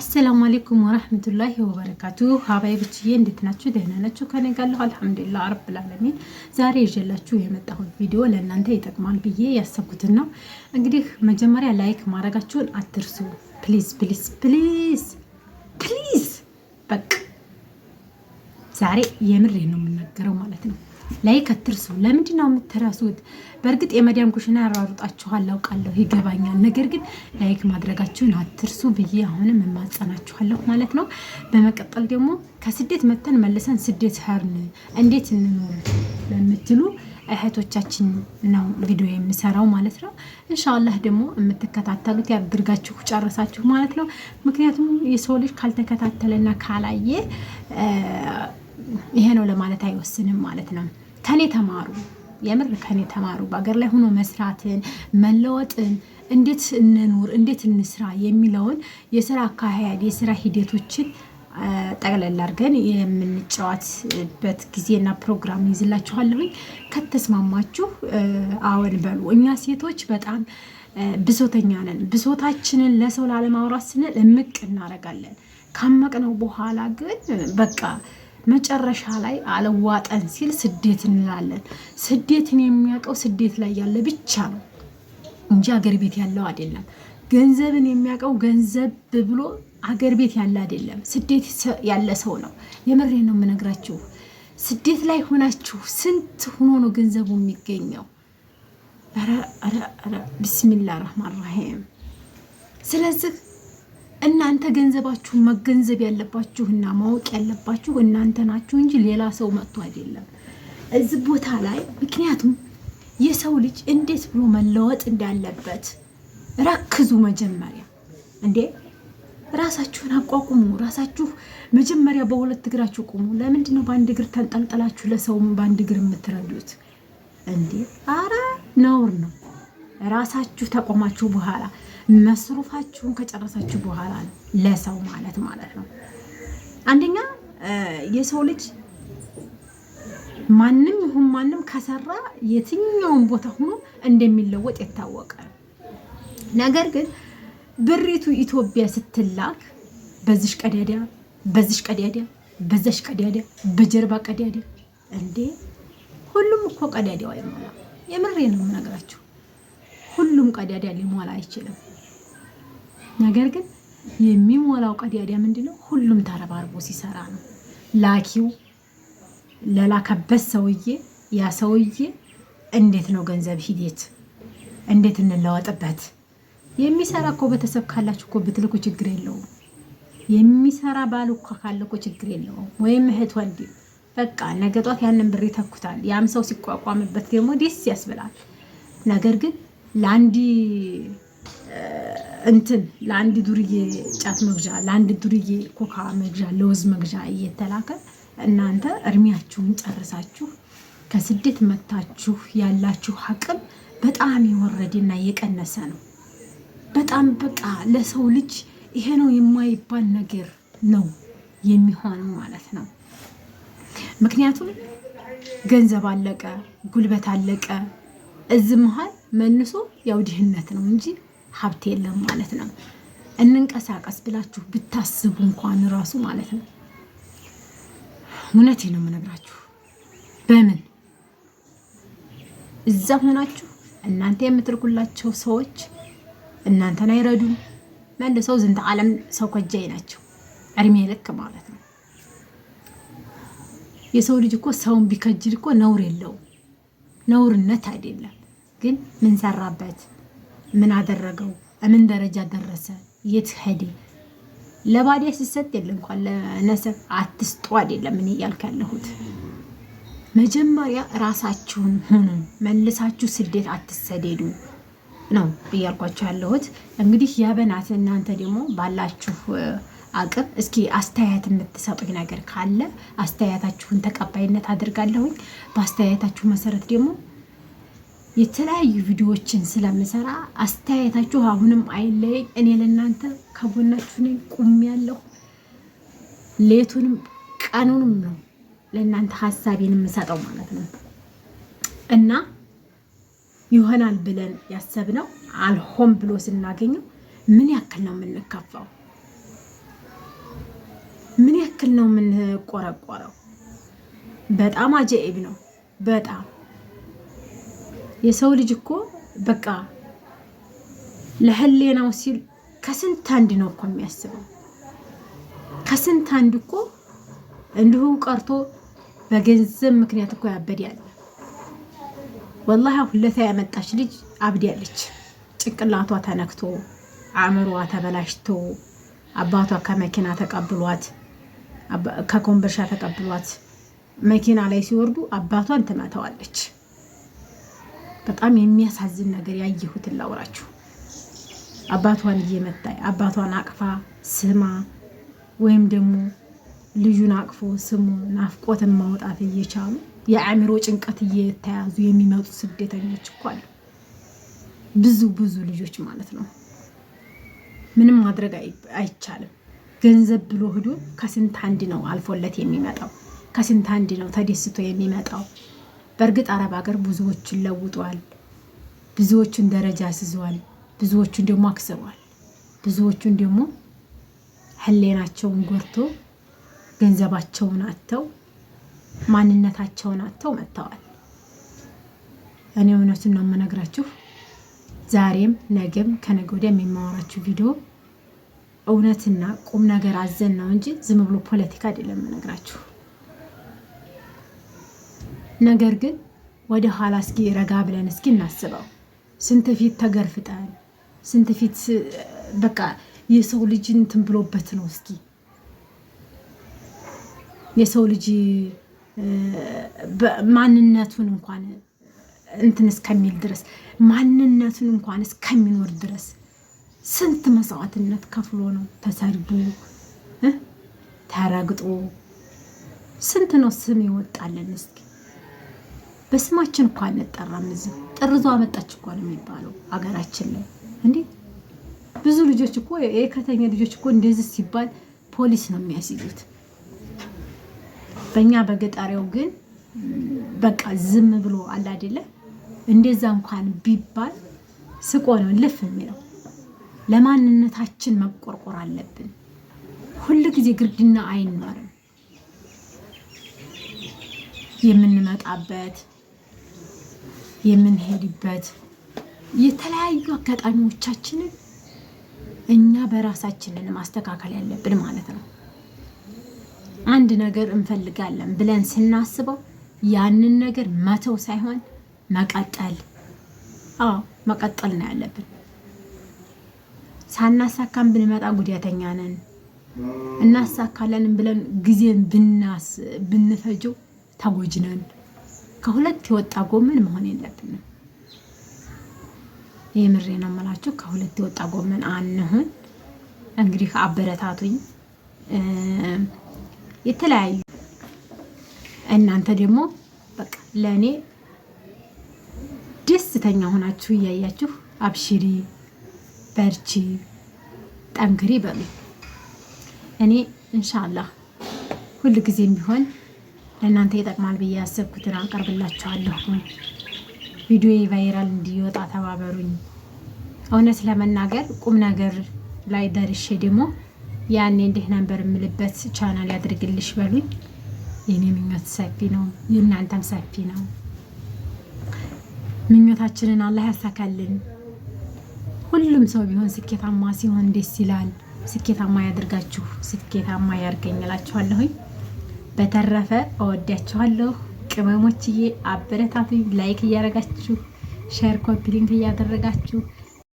السلام عليكم ورحمة الله وبركاته። ሀባይብችዬ እንዴት ናችሁ? ደህና ናችሁ? ከኔ ጋር አለሁ الحمد لله رب العالمين። ዛሬ ይዤላችሁ የመጣሁት ቪዲዮ ለእናንተ ይጠቅማል ብዬ ያሰብኩትን ነው። እንግዲህ መጀመሪያ like ማድረጋችሁን አትርሱ። Please, please, please, please። በቃ ዛሬ የምሬ ነው የምናገረው ማለት ነው። Like አትርሱ። ለምንድን ነው የምትረሱት? በእርግጥ የመዲያም ኩሽና ያሯሩጣችኋል አውቃለሁ፣ ይገባኛል። ነገር ግን like ማድረጋችሁን አትርሱ ብዬ አሁንም እማጸናችኋለሁ ማለት ነው። በመቀጠል ደግሞ ከስደት መተን መልሰን ስደት ሄርን እንዴት እንኖር ለምትሉ እህቶቻችን ነው ቪዲዮ የምሰራው ማለት ነው። ኢንሻአላህ ደግሞ የምትከታተሉት ያድርጋችሁ ጨረሳችሁ ማለት ነው። ምክንያቱም የሰው ልጅ ካልተከታተለና ካላየ ይሄ ነው ለማለት አይወስንም ማለት ነው። ከኔ ተማሩ፣ የምር ከኔ ተማሩ። በሀገር ላይ ሆኖ መስራትን፣ መለወጥን፣ እንዴት እንኑር፣ እንዴት እንስራ የሚለውን የስራ አካሄድ፣ የስራ ሂደቶችን ጠቅለል አድርገን የምንጫወትበት ጊዜና ፕሮግራም ይዝላችኋለሁኝ። ከተስማማችሁ አዎን በሉ። እኛ ሴቶች በጣም ብሶተኛ ነን። ብሶታችንን ለሰው ላለማውራት ስንል እምቅ እናደርጋለን። ካመቅነው በኋላ ግን በቃ መጨረሻ ላይ አለዋጠን ሲል ስደት እንላለን። ስደትን የሚያውቀው ስደት ላይ ያለ ብቻ ነው እንጂ አገር ቤት ያለው አይደለም። ገንዘብን የሚያውቀው ገንዘብ ብሎ አገር ቤት ያለ አይደለም፣ ስደት ያለ ሰው ነው። የምሬ ነው የምነግራችሁ። ስደት ላይ ሆናችሁ ስንት ሆኖ ነው ገንዘቡ የሚገኘው? ኧረ بسم الله الرحمن الرحيم። ስለዚህ እናንተ ገንዘባችሁን መገንዘብ ያለባችሁና ማወቅ ያለባችሁ እናንተ ናችሁ እንጂ ሌላ ሰው መጥቶ አይደለም እዚህ ቦታ ላይ። ምክንያቱም የሰው ልጅ እንዴት ብሎ መለወጥ እንዳለበት ረክዙ። መጀመሪያ እንዴ ራሳችሁን አቋቁሙ። ራሳችሁ መጀመሪያ በሁለት እግራችሁ ቁሙ። ለምንድን ነው በአንድ እግር ተንጠልጥላችሁ ለሰውም በአንድ እግር የምትረዱት? እንዴ አረ ነውር ነው። ራሳችሁ ተቆማችሁ በኋላ፣ መስሩፋችሁን ከጨረሳችሁ በኋላ ነው ለሰው ማለት ማለት ነው። አንደኛ የሰው ልጅ ማንም ይሁን ማንም ከሰራ የትኛውን ቦታ ሆኖ እንደሚለወጥ የታወቀ ነው። ነገር ግን ብሪቱ ኢትዮጵያ ስትላክ በዚሽ ቀዳዳ፣ በዚሽ ቀዳዳ፣ በዛሽ ቀዳዳ፣ በጀርባ ቀዳዳ፣ እንዴ ሁሉም እኮ ቀዳዳው አይሞላም። የምሬ ነው የምነግራችሁ። ሁሉም ቀዳዳ ሊሞላ አይችልም። ነገር ግን የሚሞላው ቀዳዳ ምንድን ነው? ሁሉም ተረባርቦ ሲሰራ ነው። ላኪው ለላከበት ሰውዬ፣ ያ ሰውዬ እንዴት ነው ገንዘብ ሂደት እንዴት እንለወጥበት? የሚሰራ እኮ ቤተሰብ ካላችሁ እኮ ብትልኩ ችግር የለውም። የሚሰራ ባል እኮ ካለ እኮ ችግር የለውም። ወይም እህት ወንድም፣ በቃ ነገ ጧት ያንን ብር ይተኩታል። ያም ሰው ሲቋቋምበት ደግሞ ደስ ያስብላል። ነገር ግን ለአንድ እንትን ለአንድ ዱርዬ ጫት መግዣ፣ ለአንድ ዱርዬ ኮካ መግዣ፣ ለውዝ መግዣ እየተላከ እናንተ እድሜያችሁን ጨርሳችሁ ከስደት መታችሁ ያላችሁ አቅም በጣም የወረደና የቀነሰ ነው። በጣም በቃ ለሰው ልጅ ይሄ ነው የማይባል ነገር ነው የሚሆነው ማለት ነው። ምክንያቱም ገንዘብ አለቀ፣ ጉልበት አለቀ። እዚህ መሀል መልሶ ያው ድህነት ነው እንጂ ሀብት የለም ማለት ነው። እንንቀሳቀስ ብላችሁ ብታስቡ እንኳን ራሱ ማለት ነው። እውነቴ ነው የምነግራችሁ። በምን እዛ ሆናችሁ እናንተ የምትልኩላቸው ሰዎች እናንተን አይረዱም። መልሰው ዝንተ ዓለም ሰው ከጃይ ናቸው። እድሜ ልክ ማለት ነው። የሰው ልጅ እኮ ሰውን ቢከጅል እኮ ነውር የለውም፣ ነውርነት አይደለም። ግን ምን ሰራበት? ምን አደረገው? ምን ደረጃ ደረሰ? የት ሄደ? ለባዲያ ሲሰጥ የለ እንኳን ለነሰብ አትስጡ አይደለም እኔ እያልክ ያለሁት። መጀመሪያ ራሳችሁን ሁኑ፣ መልሳችሁ ስደት አትሰደዱ ነው እያልኳችሁ ያለሁት። እንግዲህ ያበናት እናንተ ደግሞ ባላችሁ አቅም እስኪ አስተያየት የምትሰጡኝ ነገር ካለ አስተያየታችሁን ተቀባይነት አድርጋለሁኝ። በአስተያየታችሁ መሰረት ደግሞ የተለያዩ ቪዲዮዎችን ስለምሰራ አስተያየታችሁ አሁንም አይለየኝ። እኔ ለእናንተ ከጎናችሁ ነኝ፣ ቁሜያለሁ። ሌቱንም ቀኑንም ነው ለእናንተ ሀሳቤን የምሰጠው ማለት ነው። እና ይሆናል ብለን ያሰብነው አልሆን ብሎ ስናገኘው ምን ያክል ነው የምንከፋው? ያክል ነው የምንቆረቆረው? በጣም አጀኢብ ነው። በጣም የሰው ልጅ እኮ በቃ ለህሌናው ሲል ከስንት አንድ ነው እኮ የሚያስበው። ከስንት አንድ እኮ እንዲሁ ቀርቶ በገንዘብ ምክንያት እኮ ያበድ ያለ፣ ወላሂ ሁለታ ያመጣች ልጅ አብድ ያለች፣ ጭንቅላቷ ተነክቶ አእምሮዋ ተበላሽቶ አባቷ ከመኪና ተቀብሏት፣ ከኮምቦልቻ ተቀብሏት መኪና ላይ ሲወርዱ አባቷን ትመታዋለች። በጣም የሚያሳዝን ነገር ያየሁትን ላውራችሁ። አባቷን እየመታ፣ አባቷን አቅፋ ስማ ወይም ደግሞ ልጁን አቅፎ ስሙ ናፍቆትን ማውጣት እየቻሉ የአእምሮ ጭንቀት እየተያዙ የሚመጡ ስደተኞች እኮ አሉ። ብዙ ብዙ ልጆች ማለት ነው። ምንም ማድረግ አይቻልም። ገንዘብ ብሎ ሂዶ ከስንት አንድ ነው አልፎለት የሚመጣው፣ ከስንት አንድ ነው ተደስቶ የሚመጣው። በእርግጥ አረብ ሀገር ብዙዎችን ለውጧል፣ ብዙዎቹን ደረጃ አስይዟል፣ ብዙዎቹን ደግሞ አክስሯል፣ ብዙዎቹን ደግሞ ህሌናቸውን ጎርቶ ገንዘባቸውን አጥተው ማንነታቸውን አጥተው መጥተዋል። እኔ እውነቱን ነው የምነግራችሁ። ዛሬም ነገም ከነገ ወዲያ የሚማወራችሁ ቪዲዮ እውነትና ቁም ነገር አዘን ነው እንጂ ዝም ብሎ ፖለቲካ አይደለም የምነግራችሁ። ነገር ግን ወደ ኋላ እስኪ ረጋ ብለን እስኪ እናስበው። ስንት ፊት ተገርፍጠን፣ ስንት ፊት በቃ የሰው ልጅ እንትን ብሎበት ነው። እስኪ የሰው ልጅ ማንነቱን እንኳን እንትን እስከሚል ድረስ፣ ማንነቱን እንኳን እስከሚኖር ድረስ ስንት መስዋዕትነት ከፍሎ ነው፣ ተሰርቦ ተረግጦ ስንት ነው ስም ይወጣልን? እስኪ በስማችን እኮ አንጠራም። እዚህ ጥርዞ አመጣች እኮ ነው የሚባለው አገራችን ላይ እንዴ። ብዙ ልጆች እኮ፣ የከተኛ ልጆች እኮ እንደዚህ ሲባል ፖሊስ ነው የሚያስይዙት። በእኛ በገጠሬው ግን በቃ ዝም ብሎ አለ አይደለ፣ እንደዛ እንኳን ቢባል ስቆ ነው ልፍ የሚለው። ለማንነታችን መቆርቆር አለብን። ሁል ጊዜ ግርድና አይኖርም። የምንመጣበት የምንሄድበት የተለያዩ አጋጣሚዎቻችንን እኛ በራሳችንን ማስተካከል ያለብን ማለት ነው። አንድ ነገር እንፈልጋለን ብለን ስናስበው ያንን ነገር መተው ሳይሆን መቀጠል፣ አዎ መቀጠል ነው ያለብን። ሳናሳካም ብንመጣ ጉዳተኛ ነን። እናሳካለን ብለን ጊዜን ብናስ ብንፈጀው ተጎጂ ነን። ከሁለት የወጣ ጎመን መሆን የለብንም። የምሬ ነው የምላችሁ። ከሁለት የወጣ ጎመን አንሁን። እንግዲህ አበረታቱኝ የተለያዩ፣ እናንተ ደግሞ በቃ ለእኔ ደስተኛ ሆናችሁ እያያችሁ አብሽሪ፣ በርቺ፣ ጠንክሪ በሉ። እኔ እንሻላህ ሁል ጊዜም ቢሆን ለእናንተ ይጠቅማል ብዬ ያሰብኩትን አቀርብላችኋለሁ። ቪዲዮ viral እንዲወጣ ተባበሩኝ። እውነት ለመናገር ቁም ነገር ላይ ደርሼ ደግሞ ያኔ እንዲህ ነበር የምልበት ቻናል ያድርግልሽ በሉኝ። የኔ ምኞት ሰፊ ነው፣ የእናንተም ሰፊ ነው። ምኞታችንን አላህ ያሳካልን። ሁሉም ሰው ቢሆን ስኬታማ ሲሆን ደስ ይላል። ስኬታማ ያድርጋችሁ፣ ስኬታማ ያድርገኝ እላችኋለሁኝ። በተረፈ እወዳችኋለሁ ቅመሞችዬ፣ አበረታቱኝ። Like እያደረጋችሁ፣ share፣ copy link እያደረጋችሁ